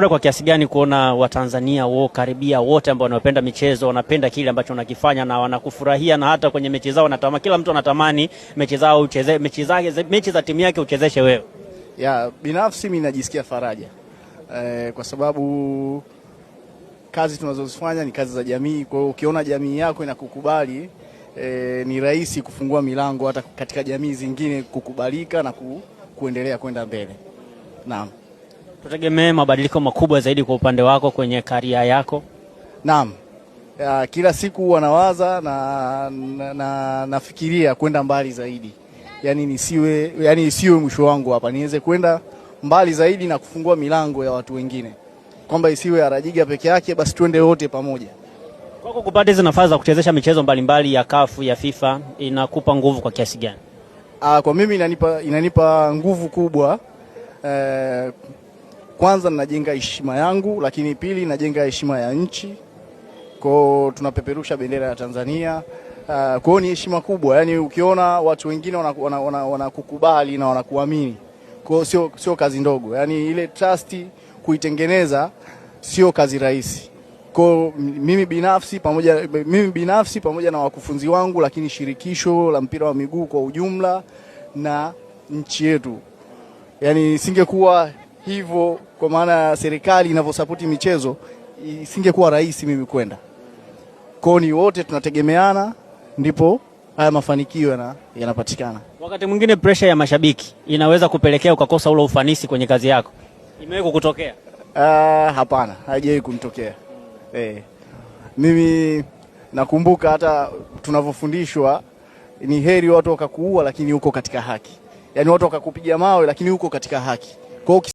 Unafurahi kwa kiasi gani kuona Watanzania wo karibia wote ambao wanapenda michezo wanapenda kile ambacho unakifanya na wanakufurahia, na hata kwenye mechi zao wanatamani, kila mtu anatamani mechi zao ucheze, mechi zake, mechi za timu yake uchezeshe wewe? Ya, binafsi mimi najisikia faraja kwa sababu kazi tunazozifanya ni kazi za jamii. Kwa hiyo ukiona jamii yako inakukubali ni rahisi kufungua milango hata katika jamii zingine kukubalika na kuendelea kwenda mbele. Naam. Tutegemee mabadiliko makubwa zaidi kwa upande wako kwenye career yako? Naam. Ya, kila siku huwa nawaza na nafikiria kwenda mbali zaidi, yaani nisiwe, yaani isiwe mwisho wangu hapa, niweze kwenda mbali zaidi na kufungua milango ya watu wengine, kwamba isiwe Arajiga peke yake, basi twende wote pamoja. Kwako kupata hizi nafasi za kuchezesha michezo mbalimbali ya CAF, ya FIFA, inakupa nguvu kwa kiasi gani? Kwa mimi inanipa nguvu kubwa. Kwanza ninajenga heshima yangu, lakini pili najenga heshima ya nchi. Kwao tunapeperusha bendera ya Tanzania. Kwao ni heshima kubwa, yaani ukiona watu wengine wanakukubali na wanakuamini, kwao sio kazi ndogo, yaani ile trust kuitengeneza sio kazi rahisi. Kwa mimi binafsi pamoja na wakufunzi wangu, lakini shirikisho la mpira wa miguu kwa ujumla na nchi yetu, yaani isingekuwa hivyo, kwa maana ya serikali inavyosapoti michezo, isingekuwa rahisi mimi kwenda. Kwao ni wote tunategemeana, ndipo haya mafanikio yanapatikana. Wakati mwingine pressure ya mashabiki inaweza kupelekea ukakosa ule ufanisi kwenye kazi yako. Imewahi kukutokea? Hapana, haijawahi kunitokea. Mimi nakumbuka hata tunavyofundishwa ni heri watu wakakuua lakini uko katika haki, yaani watu wakakupiga mawe lakini uko katika haki. Kwa hiyo